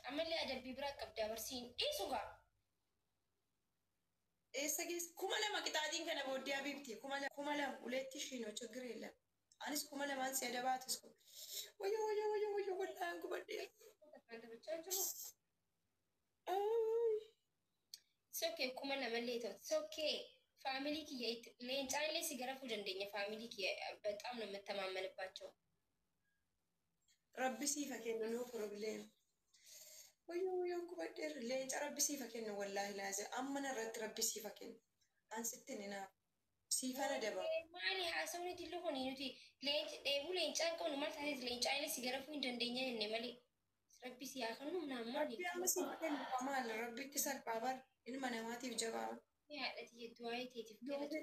Ammallee adabbii biraa qabdaa barsiin dhiisu gaa. Eessa geessa? 2000 qixaatiin kana booddee habiibti. 2000 2000 uleetti ishiinoo ችግር የለም. Anis 2000n si adabaatis. Wayyo wayyo wayyo wayyo, wallaan gubadhee. Kan taphachaa jiru. Ay. It's okay, 2000llee ta'u. It's okay. Family kiyya itti leencaallee si garafuu dandeenya, family kiyya በጣም ነው የምተማመንባቸው። Rabbi siifa kennu, no problem. Wayyo wayyo, gubadheera. Leenca rabbi siifa kennu, wallaahi laazim. Amma narratti rabbi siifa kennu. An sitti ni naafu. Siifan adaba. Maali haasawni dillu kun? Nuti leenci dheebuu leencaan qabnu maal taateet leencaallee si garafuu hin dandeenya jenne malee. Rabbi si haa kennu naan maali? Rabbi amma siifa kennu, maal rabbitti salphaa bar, ilma namaatiif jabaa. Haadhati waa'ee teetiif galatu,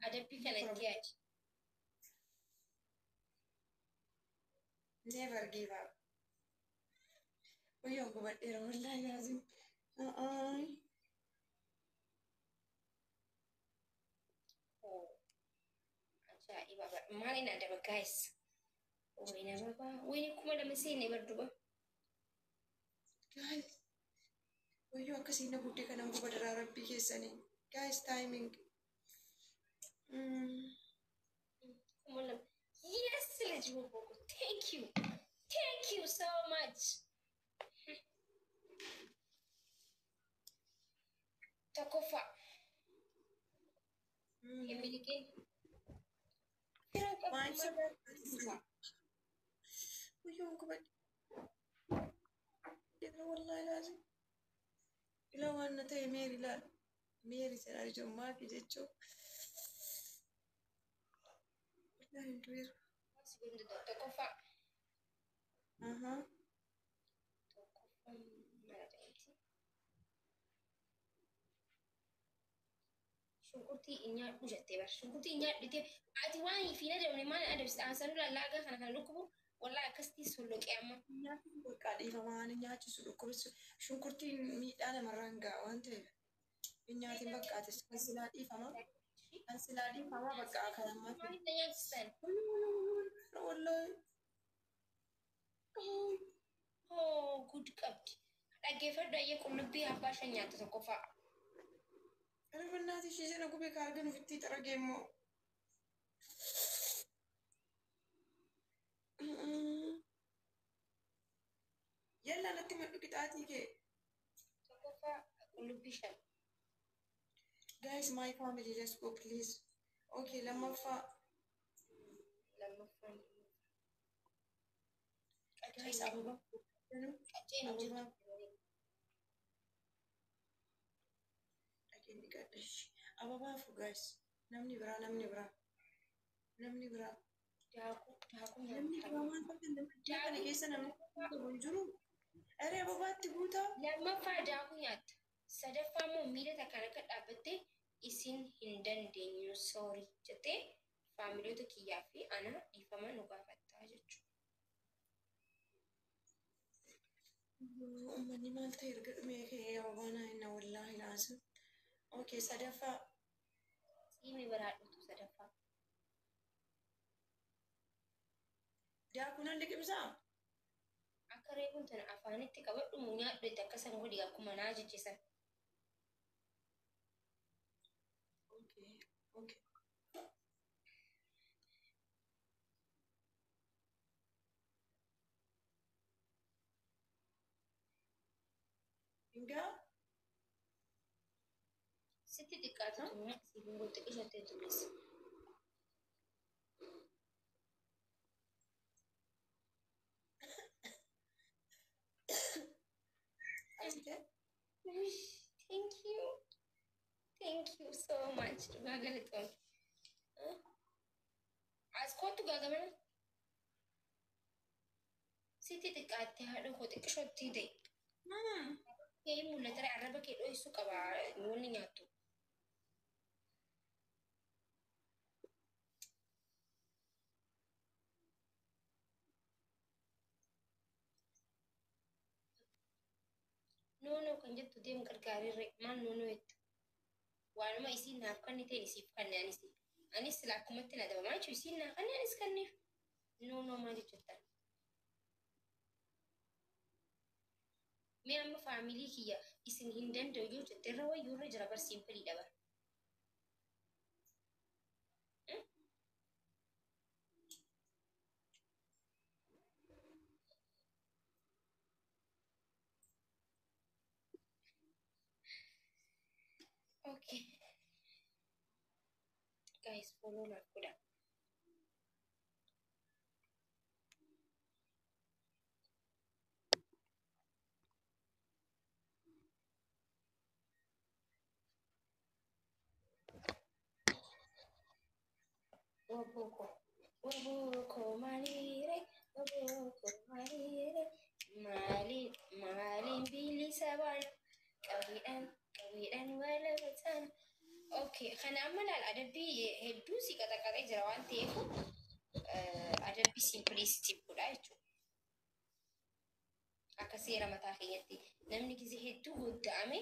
adabbii kana itti yaadi. Never give up. Wayyo, gubadheera wallaahi laazim. Ay. Ajaa'iba! Maaliin adaba, guys? Wayina babaa, wayini 2000 seenne bar duba. Guys. Wayyoo, akkasiin na guddee kanan guba daraa rabbii keessanii. Guys, timing. 2000. Yes, ልጅ ቦቦኮ, thank you. Thank you so much. Tokkoffaa. Hin miliqin. Fira qabdu Maal maal? sodaachisa? Wayyoo, gubadheera wallaahi laazim. Ilaa waan na ta'e meeri ilaala. Meeri sana ijummaa fi jechuu. Wallaahi hin du'eera. Tokkoffaa. Ahaa. Tokkoffaa maal jedhamti? Shunkurtii hin nyaadhu jettee bar. Shunkurtii hin nyaadhu jettee ati waan hin adabne maal adabsita? Ansanuu lallaagaa kana kana dhukkubu wallaahi akkasitti solloqee amma. Nyaatni bakka dhiifamaa waan nyaachisu dhukkubsu, shunkurtiin miidhaa namarraan ga'a waan ta'eef. Hin nyaatin bakka atis kan silaa dhiifama. Kan silaa dhiifama bakka kan ammaa. Maaliif na nyaachistan? Wallaahi. Hoo, gud qabdi. Dhaggeeffadhu ayyee, qullubbii abbaa shan nyaatta tokkoffaa. Kana bannaati ishee sana gubee ka argan ofitti xaragee immoo. Yalla, natti madhu qixaatii kee. Tokkoffaa qullubbii shan. Guys, my family, let's go, please. Okay, lammaffaa. Lammaffaan. Guys, ababa. Qacceen hin jirtu. Dhageenyi gadhashi. Ababaa fu, guys. Namni biraa, namni biraa. Namni biraa. Daakuu daakuu Namni nyaata. biraa maal fakkaata? Namni kana keessa namni qabu hin jiru. Eree ababaatti guutaa. Lammaffaa daakuu nyaatta. Sadaffaa immoo miila takkaan akka dhaabbattee isin hin dandeenyu, sorry jettee faamiloota kiyyaa fi ana dhiifama nu gaafattaa jechuudha. Uummanni maal ta'e erga dhumee ka'ee ababaa naa hinna wallaahi laazim. Okay, sadaffaa. Siimii baraadhutu sadaffaa. Daakuu nan liqimsaa? Akka reefuun tana afaanitti qabadhu mu nyaadhu itti akkasan godhi, akkuma naa jechisan. Okay. Hingaa? Sitti xiqqaatu tumna siif hin godhu, xiqqishattee tunis. Asitee? Thank you. Thank you so much. Dhugaa galatoon. As kootu gaagamana. Sitti xiqqaattee haadha koo, xiqqishootti ta'e. Kee mul'ata, arraba kee dho'isuu qaba wanni nyaattu. No no kan jettu deemu gargaarirre maal no no jettu. Waanuma isiin naaf kennite isiif kanne anis. Anis sila akkumatti na dabamaa jechuun isiin naa kanne anis kanneef. No no maal jechuudha? Mee amma faamilii kiyya isin hin danda'u yoo jette irra wayyuu irra jira bar simpiliidha bar. Okay. Guys, follow naaf godhaa. Waboko, waboko maalire, waboko maalire, maaliin maaliin bilisa baana, qawweedhaan qawweedhaan walabataan. Okay, kana amma laal adabbii hedduu si qaxaqaxee jira waan ta'eef adabbii simplicity godha jechuudha. Akka seera mataa keenyatti namni gisee hedduu godda'ame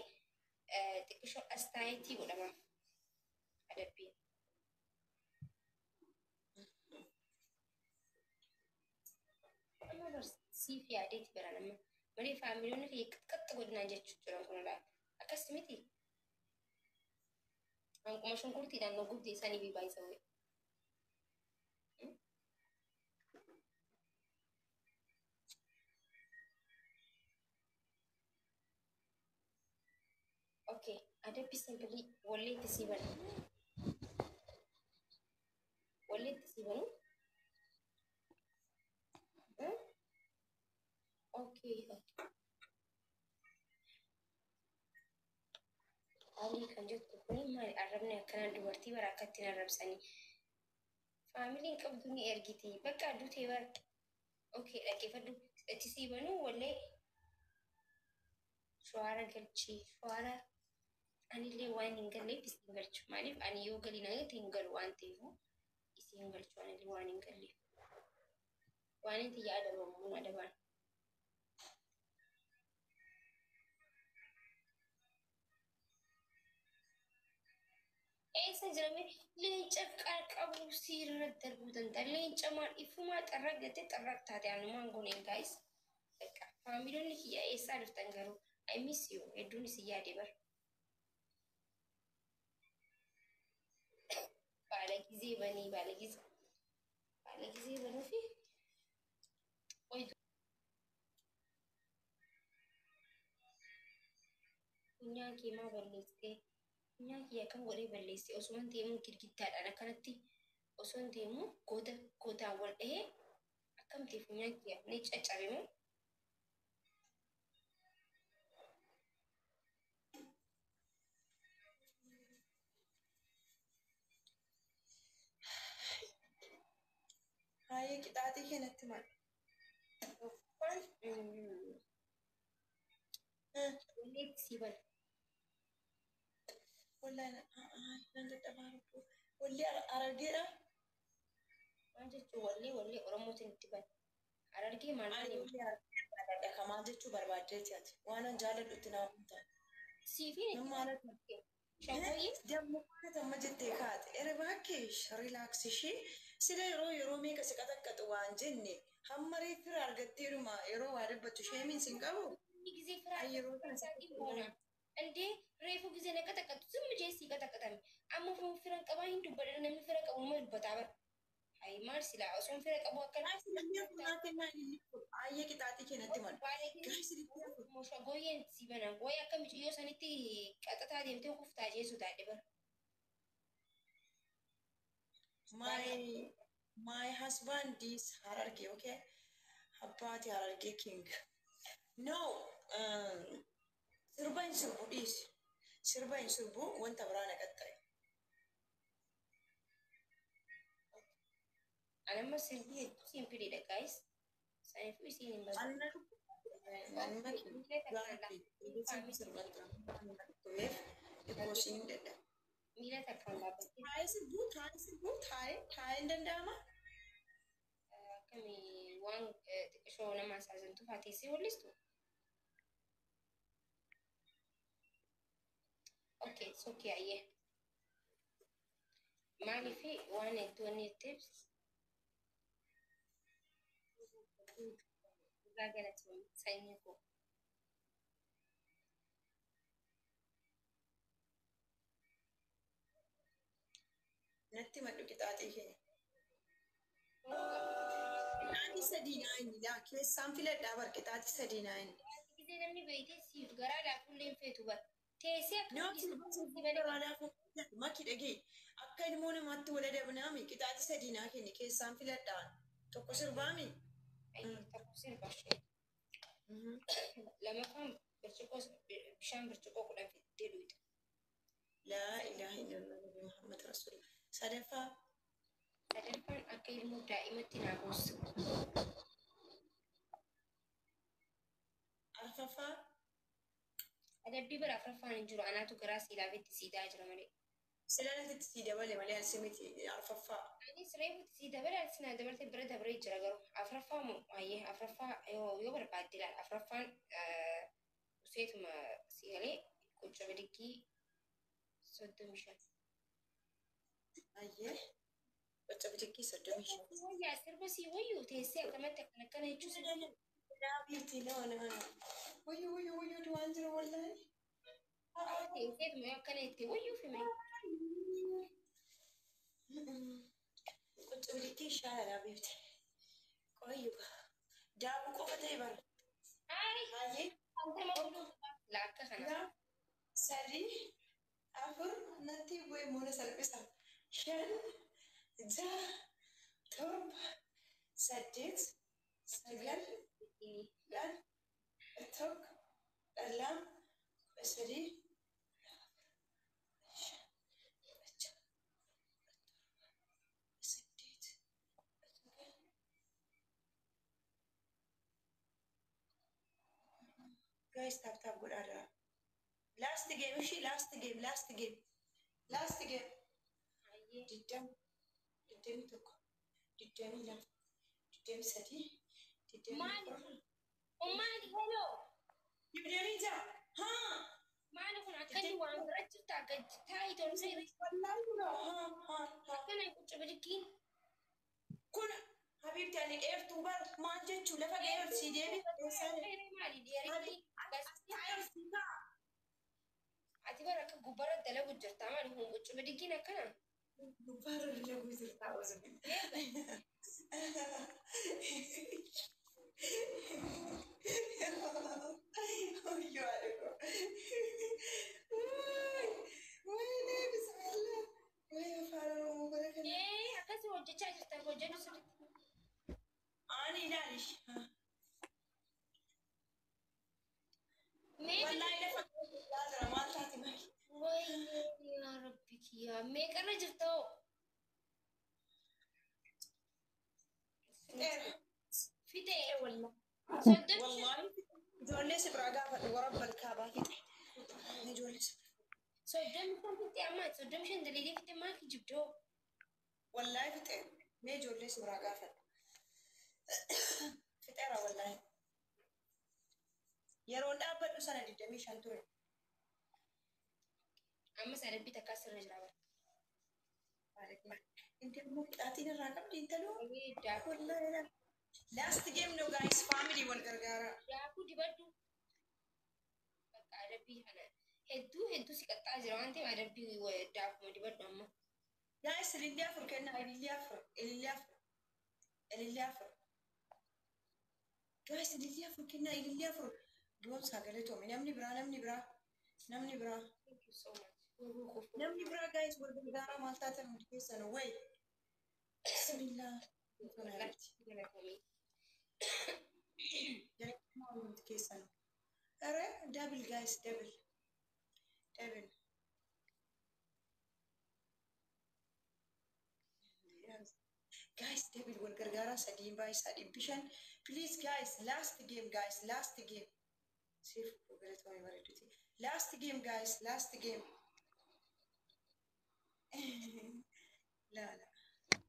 xiqqishoo astaayitii godhamaaf adabbiin. Amma bar siif yaadeeti bara nama malee faamiliyoonni kiyya qaxqaxxa godinaan jechuu jiran kun laal akkas miti. Hanquma shunkurtiidhaan nu gubdee sanii fi baay'isa wayi. Okay, adabbii simplii walleetti sii banu. Walleetti sii banu. Okay, okay. Haalli kan jettu kuni maali arrabni akkanaa dubartii bara akkatti arrabsanii. Faamiliin qabdu ni ergiti. Bakka addutee bara. Okay, dhaggeeffadhu. Itti sii banuu wallee shawaara galchii. Shawaara anillee waan hin galleef isin galchu. Maaliif ani yoo galii na hin galu waan ta'eef isin galchu anillee waan hin galleef. Waan itti yaadabamu adabaan. Eessa jirame leenca qabu siirra darbuu danda'a. Leenca maal ifumaa xarra gattee xarra taate anumaan gooneen gaayis. Bakka faamiliyoonni kiyya eessaa dhuftan garuu I miss you hedduun isin yaade bara. Baala gizee banii baala gizee baala gizee banuu fi funyaan kee maa balleessitee funyaan kiyya akkam godhee balleessite osoo deemuu girgiddaadhaan akkanatti osoo deemuu goota gootaan wal dhahee akkam ta'e funyaan kiyya ni caccabe moo? Haayee qixaaxii keenyatti maal? Tokkoffaan walleetti sii bana. Wallahi nan dadhabaa lubbuu. Walli Harargeedha. Maal jechuun wallee wallee Oromootiin itti bana. Harargee maal Ani kan walli Harargee jaalladha. Kamaa jechuu barbaaddeeti ati. Waan an jaalladhu itti naaf hin taane. Siifiin Nan itti maalatu shaggooyyee Dammu amma jettee kaate. Ere bakkee relax ishee sila yeroo yeroo meeqa si qaxaqqaxu waan jenne hamma reeffira argatteedhuma yeroo waa dubbattu sheemiin sin qabu. Inni gisee firaa Ay yeroo kana si isaatiin boona. Indee reefu gisee na qaxaqqaxu zimmi jee sii qaxaqqaxame. Amma firan qabaa hin dubbadha namni fira qabu numa dubbataa bara. Hayi maal silaa osoo fira qabu akkana. Ayyee qixaaxii keenyatti malu. Baala gisee shaggooyyeen si bana. Wayi akka miciyyoo sanitti qaxataa deemtee kuftaa jeesu taate bara. My husband is Hararge, okay? Abbaati Hararge king. No, sirba hin sirbu dhiisi. Sirba hin sirbu wanta biraa na qaxxaye. Ani amma sirbii hedduu simpiliidha guys. Saniifuu isiin hin barbaadu. Anna dhukkubeef dadhabe. Miila takkaan dhaabbattee Taa'ee sirbuu taa'ee sirbuu taa'ee taa'ee hin danda'ama. Akkamii waan xiqqishoo nama asaazantu faateessee wallistu. Okay, it's okay ayyee. Maaliif waan hedduu inni jetteef dhugaa galatoomii sanyii koo. Qixaaxii keenya. Qixaaxii sadii naa inni laa keessaan filadhaa bar qixaaxii sadii naa inni. Gisee namni beeytee siif garaa laafuullee hin feetu bar. Teessee akka Nama sirba garaa laafuu maki dhagee akka ilmoo namaatti wal adabnaami qixaaxii sadii naa kenni keessaan filadhaa tokko sirbaami. Tokko sirba ishee. Lamaffaan birciqoo bishaan birciqoo 10 fiddee dhuyxa. Laa ilaaha illallah Nabi Muhammad Rasulullah. Sadaffaa. Sadaffaan akka ilmoo daa'imatti naa boossa. Arfaffaa. Adabbii bara afraffaan hin jiru anaatu garaa sii laafetti sii ta'aa jira malee. Sila natti sii dabale malee ansi miti arfaffaa. Anis reefutti sii dabale atis naa dabalte bira dabree jira garuu afraffaa moo ayyee afraffaa yoo barbaadde ilaal afraffaan useetuma sii galee quncee bidiggii 35. Ayyee. Qoca bidiggii 35. Wayyaa sirba sii wayyuu teessee akkamatti akkana akkana jechuun. Biifti no no no. Wayyuu wayyuu wayyuu du'aan jira wallaahi. Teesseetuma yoo akkana jettee wayyuu fime. Qoca bidiggii shaala biifti. Qoyyuu daakuu qofa ta'e bara. Ayi Baay'ee. hantama godhuu laakka kana. Lama sadii afur natti bu'ee moona salphisa. Shan ja'a torba saddeet sagal 10 1 2 13 5 6 8 9. Guys, tap tap godhaa. Last game ishii last game last game last game. Ayyee. 20 21 22 23 Maali 24 kun? Kun maali heloo? 26 haa. Maali kun akkanni waan bira jirta gadi taa'ii tolsa irra Wallaahi kunoo haa haa haa. Akkana quncee bidiggiin. Kun habiibti ani dheertuu bar maal jechuu lafa ga'ee ol sii deebi. Maali dheerinni? Ati bara akka gubbaarra dalagu jirta maali kun quncee bidiggiin akkana? Gubbaarra dalaguu jirta osoo. Wayyoo haadha koo. Wayne bismillah. Wayi afaan Oromoo bara kana. Ee akkasii hojjechaa jirta hojjedhu sirriitti. Ani ilaalish. Meeqa? Wallaahi lafa jira maal taate maali? Wayne yaa rabbi kiyyaa meeqarra jirta hoo? Fixeera. Fixee. Wallaahi. 35. Wallaahi ijoollee si biraa gaafadhu warra balkaabaa fixe. Ijoollee si biraa. 35 fixee amma 35 daliilii fixee maa kijibdoo? Wallaahi fixe. Mee ijoollee si biraa gaafadhu. Fixeera wallaahi. Yeroon dhaabbadhu sana 25 ture. Ammas adabbii takkaa sirra jira bara. Inti immoo qixaatiin irraa qabdi intaloo. Daakuu Wallaahi. Last game no guys family wal gargaara. daakuu dibadhu. Bakka adabbii kana hedduu hedduu si qaxxaa jira waan ta'eef adabbii daakuma dibadhu amma. Guys ilillee afur kennaa ilillee afur ilillee afur ilillee afur. Guys ilillee afur kennaa ilillee afur. Boonsaa galatoomi namni biraa namni biraa namni biraa. Thank you so much. Warruu qofa. Namni biraa guys wal gargaaraa maal taatan hundi keessan wayi. Bismillah. Galatoomii. Jalqabaa hundi keessan. Are double guys double double. Guys double wal gargaaraa sadiin baay'isaa 500. Please guys last game guys last game. Siif galatoomii bareeduti. Last game guys last game. La la.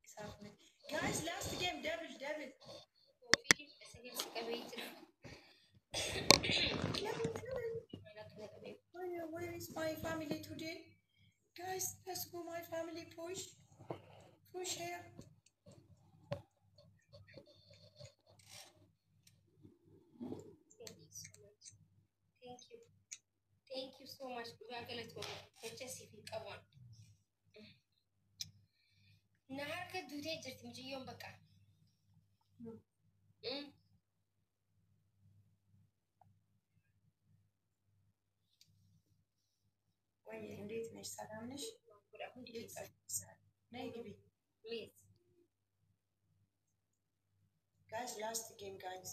Isaaf miti. Guys last game double double. Koofiidii 19 si qabee jira. Double double. Maal akkana qabee? Where is my family today? Guys, let's go my family push. Push here. Thank you so much. Thank you. Thank you so much. Dhugaa galatoomii. Jecha siif hin qabu. Na harka duutee jirti mucayyoon bakka. ወይ እንዴት ነሽ? ሰላም ነሽ? Godha hundi keessan. ነይ ግቢ። Please. Guys, last game, guys.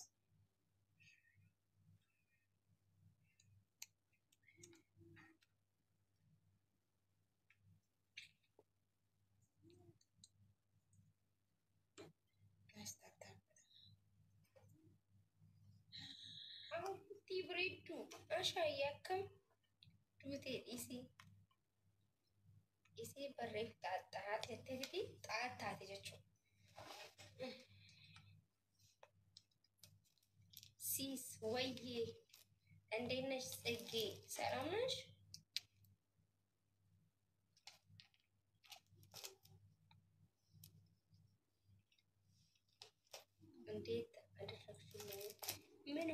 Guys, tap tap. Ahuutti bareedduu ashaayii akkam duutee dhiisii. Isii barreef xaaxaate xaaxaate jechuudha. Sis ወዬ እንዴት ነሽ ጽጌ? ሰላም ነሽ? እንዴት አደረግሽልኝ? ምን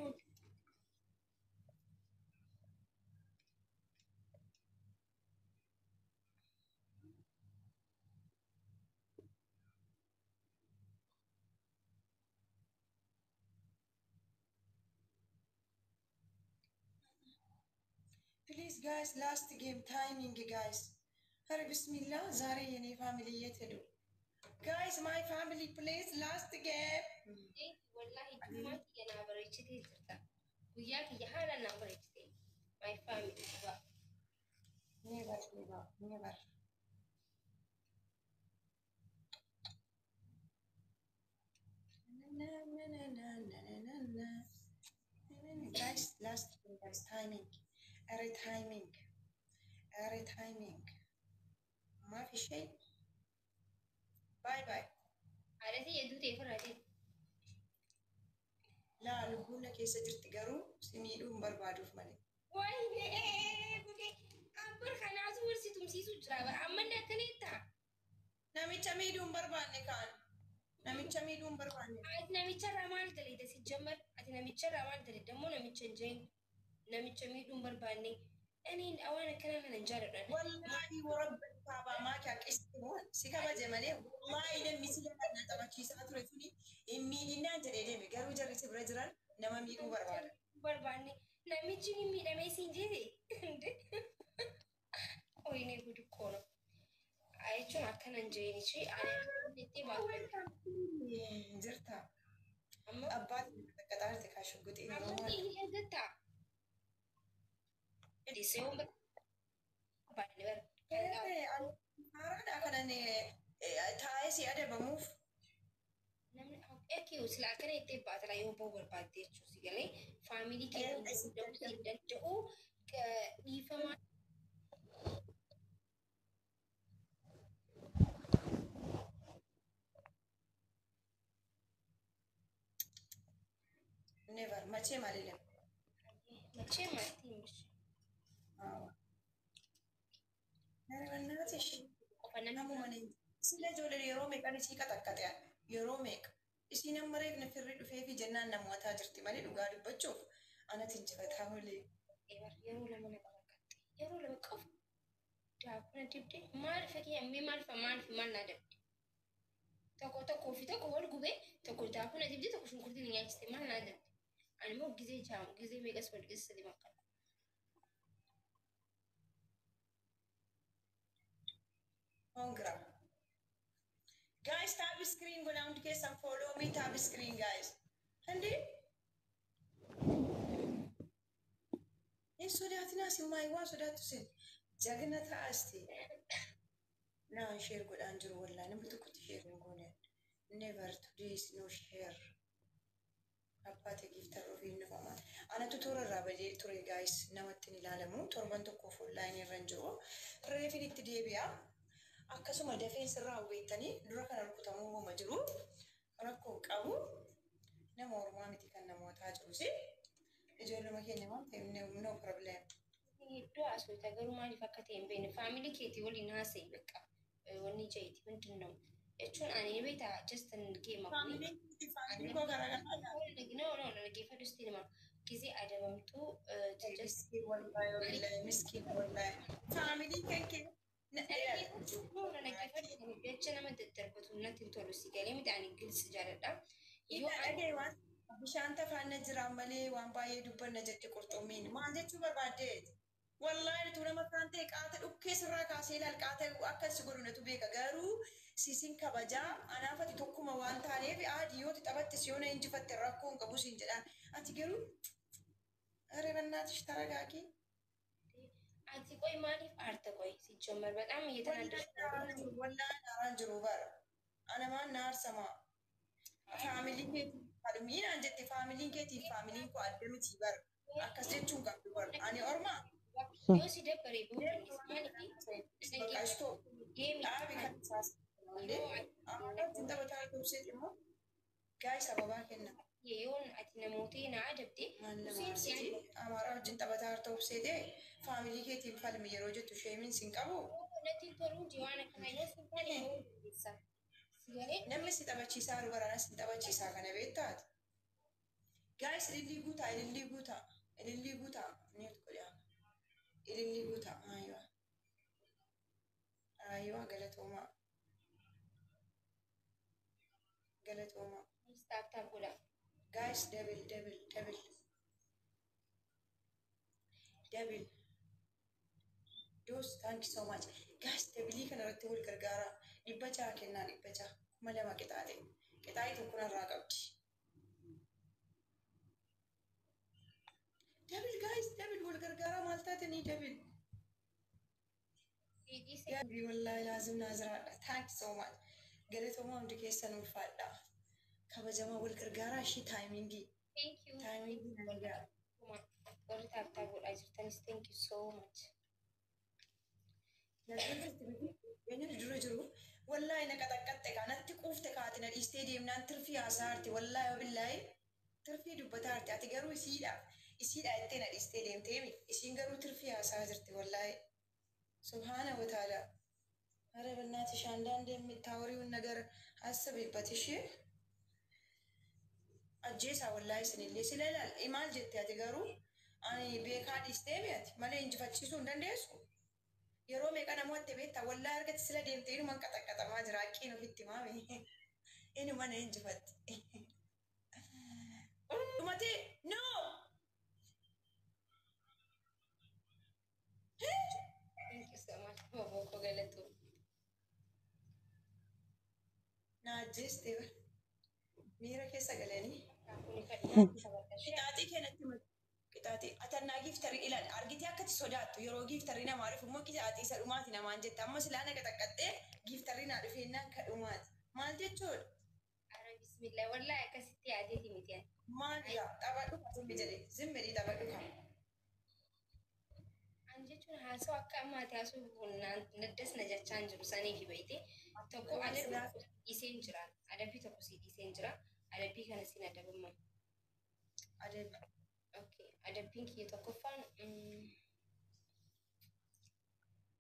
Please guys, last game, timing, guys። ኧረ ቢስሚላ ዛሬ የኔ family የት ሄዱ? Guys, my family, please, last game. Wallahi jummaa kiyya naa bareechitee jirta. Guyyaa kiyya haala naa bareechite. My family dhugaa. Never, never, never. Guys, last game, guys, timing. ኧረ timing, ኧረ timing. مافي شيء. Bye bye. Haadha tiyya duutee firraatee. Laa, lubbuun na keessa jirti, garuu si miidhuu hin barbaaduuf malee. Wayinee gudee abbar kanaatu wal si tumsiisu jira bara ammallee akkana jettaa. Namicha miidhuu hin barbaanne kaan. Namicha miidhuu hin barbaanne. Ati namicharraa maal dalagde si jammar? Ati namicharraa maal dalagde? Dammoo namicha hin jeen, namicha miidhuu hin barbaanne. Ani waan akkanaa kana hin jaaladhu. Wallaahi warabba kaabaa maa qisti si kabaje malee, wallaahi namni si na taphachiisaa ture suni hin miidhinaan jedhee deeme, garuu jarri si bira jiran nama miidhuu barbaada. Barbaanne namichi ni miidhamee siin jedhe. Oyinee gudu kono. Jechuun akkana hin jeenichi ani jettee baafadhu. Jirta. Amma Abbaan qaxaarte kaa shugguxii. Amma hin ergattaa. Dhiisee waan barbaanne bara. Haaraadha kanan taa'ee si adabamuuf. Namni eekiyu sila akkana jettee baatala yoo ba'uu barbaadde jechuun si galee family kee hin danda'u dhiifamaa. Never, መቼም አልልም። መቼም አትይም። እሺ። ኧረ በእናትሽ። Qofa namni Namuma ni sila ijoolleen yeroo meeqan isii qaxaqqaxe, yeroo meeqa isiin amma reefni firri dhufee fi jennaan namootaa jirti malee, dhugaa dubbachuuf anatti injifataa olee. Yeroo lama na qaqqatte, yeroo lama qofa daakuu na dibde. Maal fakkii ammee maal fa maal fi maal naa dabde? Tokko tokkoo fi tokko wal gubee, tokko daakuu na dibde, tokko shunkurtii na nyaachiste. Maal naa dabde? Ani immoo gizee jaamu gizee meeqas wal gizee sadi makka. Hongra. Guys, tap screen godhaa hundi keessan, follow me, tap screen, guys. Hindi? Hin sodaatinaa sin maayi waan sodaattu sin jagna ta'asti. Naan share godhaan jiru, wallaahi namni tokkotti share hin goone. Never, today is no share. Abbaate gifter ofiin dhufama. Anatu toora irraa badee ture, guys, namatti hin ilaalamu. Torban tokkoof online irra hin jiru. Reefin itti deebi'a. Akkasuma dafeen sirraa hubeettanii dura kana rukutamuu hooma jiru. Rakkoo qabu. Nama ormaa miti kan namootaa jirus. Ijoolluma keenya waan ta'eef no problem. Iddoo haasofta garuu maaliif akka ta'e hin beekne, family keetii waliin haasa'e bakka wanni jayti ምንድን ነው jechuun ani ni beektaa, just geema. Faamiliin family koo garaagaraa. No, no, dhaggeeffadhu sitti hima. Gizee adabamtuu just Miskiin wallahi, wallahi miskiin wallahi. Family kan kee Dhaggeeffachuu jecha nama daddarbatu natti hin tolu si galee miti ani gilsi jaaladha. Yoo Ina dhagaye waan bishaan tafaanna jira malee waan baay'ee dubbanna jette qurxummiin. Maal jechuu barbaadde? Wallaahi utuu nama kaan ta'e qaata dhukkee sirraa kaasee ilaal qaata akka si godhu natu beeka. Garuu sisin kabajaa anaaf ati tokkuma waan taaneef aadii yoo taphatte si yoona injifatte rakkoo hin qabu siin jedhaan. Ati garuu ኧረ በእናትሽ ተረጋጊ። Ati ቆይ maaliif aarta ቆይ ሲጀመር በጣም እየተናደድኩ ነው። Wallaahi naaraan jiru bara. Ana maan na aarsamaa. Faamiliin keetii falmiinaan jette faamiliin keetii faamiliin koo adda miti bara. Akkas jechuun qabdu bara. Ani ormaa Yoo si dabbare booda maaliif bakka istoo deemi dhaabi kan isaas. Amma ittiin taphataa turseet immoo gaa'is sababaa kenna. Yoon ati namoota na adabde Maal nama aarsiti? Amaaraa wajjin taphataa turseetee faamilii keetiin falmi yeroo jettu sheemiin sin qabu. Natti hin tolu waan akkana yoo sin taane yoo dandeessa. Si galee. Namni si taphachiisaa jiru barana si taphachiisaa kana beektaati. Gaa'is ilillii guutaa, ilillii guutaa, ilillii guutaa ni godhaa. Ilillii guutaa, aaywa. Aaywa, galatoomaa. Galatoomaa. Tap tap godha. Guys, double, double, double. Double. Dos, thank you so much. Guys, double kana irratti wal gargaara. 600 kennaa, 600. 2000 qixaaxe. Qixaaxii tokko narraa qabdi. Double guys, double wal gargaara maal taatanii double. Dhiise. Gaabii wallaahi laazim naa jiraadha. Thank you so much. Galatoomaa, hundi keessan ulfaadha. Kabajamaa wal gargaaraa ishii timingii. Thank you. Timingii nan ga'a. Warri tap tap godhaa jirtanis thank you so much. Eenyutu dura jiru? Wallaahi na qaxaqqatte kaa natti quufte kaati na dhiistee deemnaan tirfii haasaa harti wallaahi wabillaahi tirfii dubbataa harti. Ati garuu isiidhaaf isiidha jettee na dhiistee deemteemi. Isiin garuu tirfii haasaa jirti wallaahi. Subhaana wa ta'ala. ኧረ በእናትሽ አንዳንድ የምታወሪውን ነገር አስቢበት እሺ። Ajjeesaa wallaahi isinillee sila ilaal maal jette ati garuu ani beekaa dhiistee ati malee injifachiisuu hin dandeessu. Yeroo meeqa namoota beektaa wallaahi argatti sila deemtee inuma qaxaqqaxamaa jira haqqiin ofitti maame inuma na injifatti. Dhumatee no. Thank you so much. Bobo galatu. Na ajjeeste bara miira keessa galanii. Kuni kadhii taphatashee. Qixaaxii keenyatti qixaaxii atannaa giftarii ilaal argitee akkatti sodaattu yeroo giftarii namaa dhufu immoo qixaaxii isa dhumaati namaan jette amma silaa na qaxaqqaxxee giftarii naa dhufeennaan ka dhumaati maal jechuudha? Ara bismillah wallahi akkasitti yaadeeti miti ani. Maal yaa taphadhu ka zimmi jedhe zimmi taphadhu ka. An jechuun haasawaa akka ammaati haasawuu naddas na jechaan jiru saniif beeyte tokko adabbii tokko dhiiseen jira. Adabbii tokko si dhiiseen jira. Adabbii kana siin adabamma. Adabi. Okay. Adabbiin kiyya tokkoffaan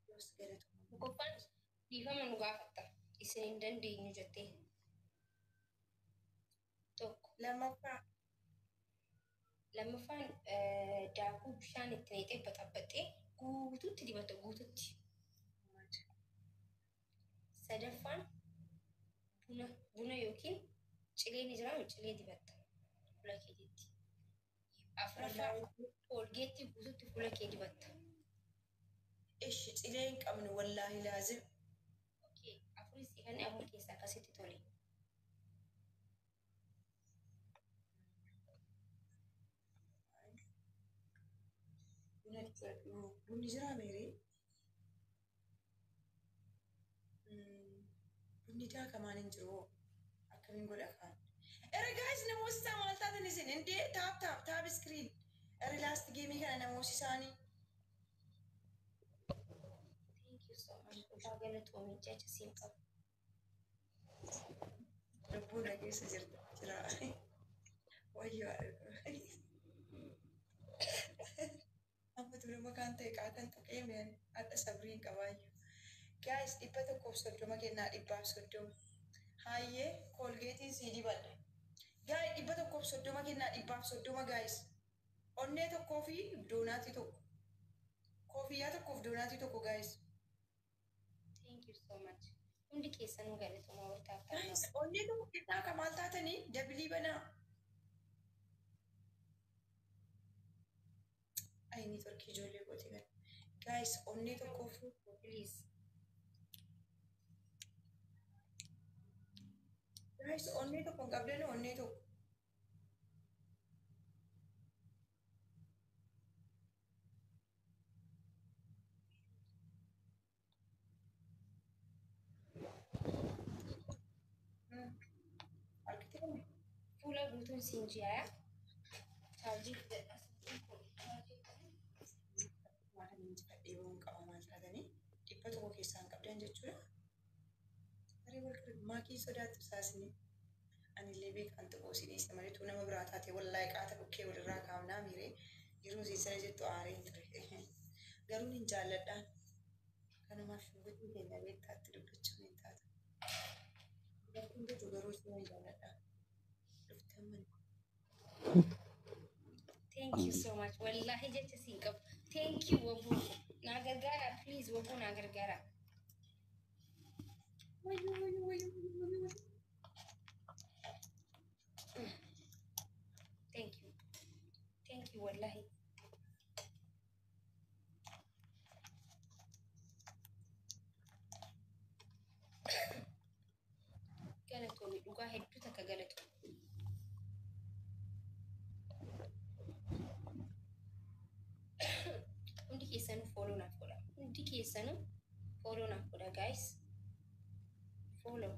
Yoos galatuma. Tokkoffaan dhiifama nu gaafatta. Isin hin dandeenyu jettee. Tokko. Lammaffaa. Lammaffaan daakuu bishaan itti naqxee baxabbaxxee guututti dibata guututti. Sadaffaan buna yookiin cilee ni jira, cilee dibatta fuula keetiitti. Afuraffaa koolgeetti guututti fuula kee dibatta. Ishi cilee hin qabnu wallaahi laazim. Okay, afuris kan afur keessaa akkasitti tole. Buna dibadhu. Bunni jiraa meeree? Bunni daakamaan hin jiru. Akkamiin godha kaan? Ere guys, namoota isaa maal taatan isin? Indee tap tap tap screen. Ere last gameii kana namoota isaanii. Thank you so much. Dhugaa galatoomii jecha siin qabu. Lubbuun na keessa jirta jira. Wayyoo. Amma ture kaan ta'e qaatan tuqee mi'an hadha sabrii hin qabaayyuu. Guys, 130 kennaa, 130. Hayyee koolgeetiin sii dibadha. Guys, 130 kennaa, 130 guys. Onnee tokkoo fi doonaatii tokko. Koofiyyaa tokkoof doonaatii tokko guys. so much. Hundi keessanuu galatoomaa warri tap tap. Guys, onnee tokko kennaa ka maal taatanii double banaa. Ay, networkii ijoollee kooti kan. Guys, onnee tokkoof Please. Guys, onnee tokko hin qabdanii onnee tokko. Argitee Fuula guutuun siin jiyaa. Chaarjii fidadha. Waan injifadhee bahuun qaba maal taatanii 100 keessaa hin qabdan jechuudha. Tarii wal maakii sodaattu isaasni anillee beekan xiqqoo si dhiise malee tuu nama biraa taate wallaahi qaata dhukkee walirraa kaafnaa miiree yeroo isiin sana jettu aareen ture. Garuu nin jaalladhaan. Kanumaaf shugguxii keenya beektaatti dubbachuun hin taatu. Dubartiin jiru garuu isin hin jaalladha. Dhuftan mana. Thank you so much. Wallahi jecha siin qabu. Thank you wabuu. Naa gargaara please wabuu naa gargaara. Wayyuu wayyuu wayyuu wayyuu wayyuu. Thank you. Thank you wallahi. Galatoomi dhugaa hedduu takka galatoomi. Hundi keessanuu follow naaf godha. Hundi keessanuu follow naaf godha guys. Follow.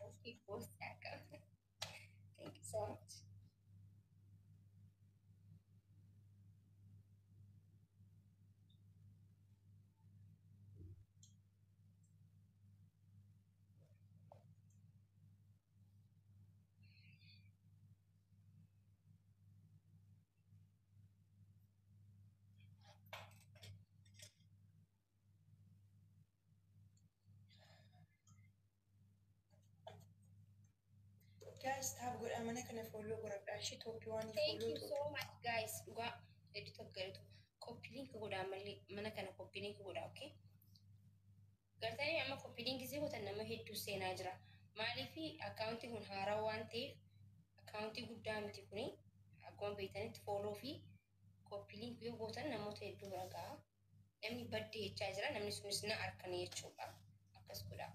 Okay, post akka. Thank you so much. Guys, tap godhaa mana kana follow godhadhaa. Ishii top one Thank follow you top. so much guys. Dhugaa hedduu takka galatu. Copy link godhaa malee mana kana copy link godhaa okay. Gartanii amma copy link gisee gootan nama hedduu seenaa jira. Maaliif akkaawuntiin kun haaraa waan ta'eef akkaawuntii guddaa miti kuni akkuma beektanitti follow fi copy link yoo gootan namoota hedduu bira ga'a. Namni badde jechaa jira namni sunis na arkane jechuudha. Akkas godhaa.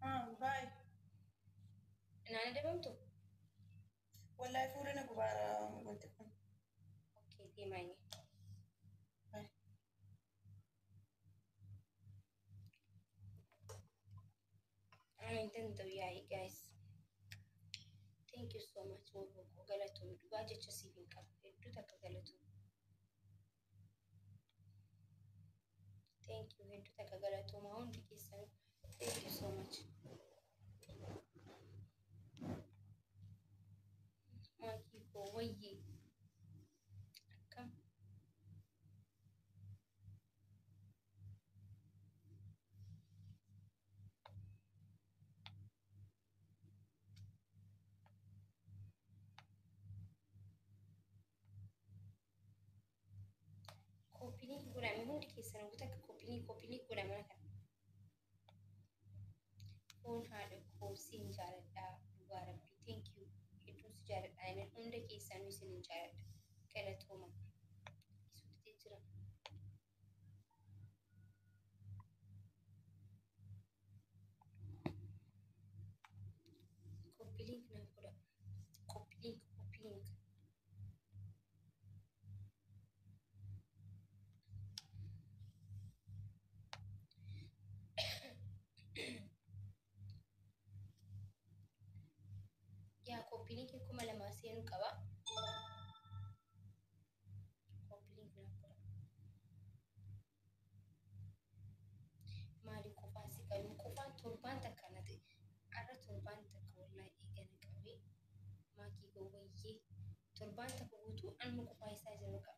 Ah, bye. Naan adabamtu? Wallahi fuula na gubaara wanti kun. Okay, deemaa inni. Bye. Ani hin danda'u yaa'ii guys. Thank you so much waboo koo galatoomii dhugaa jecha siif hin qabu hedduu takka galatoomii. Thank you hedduu takka galatoomaa hundi keessanuu. Thank you so much. Maakii koo wayyee akkam. Copy link godhame hundi keessanuu takka copy link copy link godhame mana kana. Foon haadha koo siin jaaladhaa dhugaa rabbii thank you hedduun si jaaladha ani hunda keessanuu isinin jaaladha galatooma. Isuutti jira. Copy link naaf godha. Copy link copy link. Yaa copy link 2000 seenuu qaba. Copy link naaf godha. Maali qofaa si qabe Torbaan takka na ta'e. Har'a torbaan takka wallahi eegana qabee maakii gowwayyee torbaan takka guutuu anuma qofaa isaa jira bakka.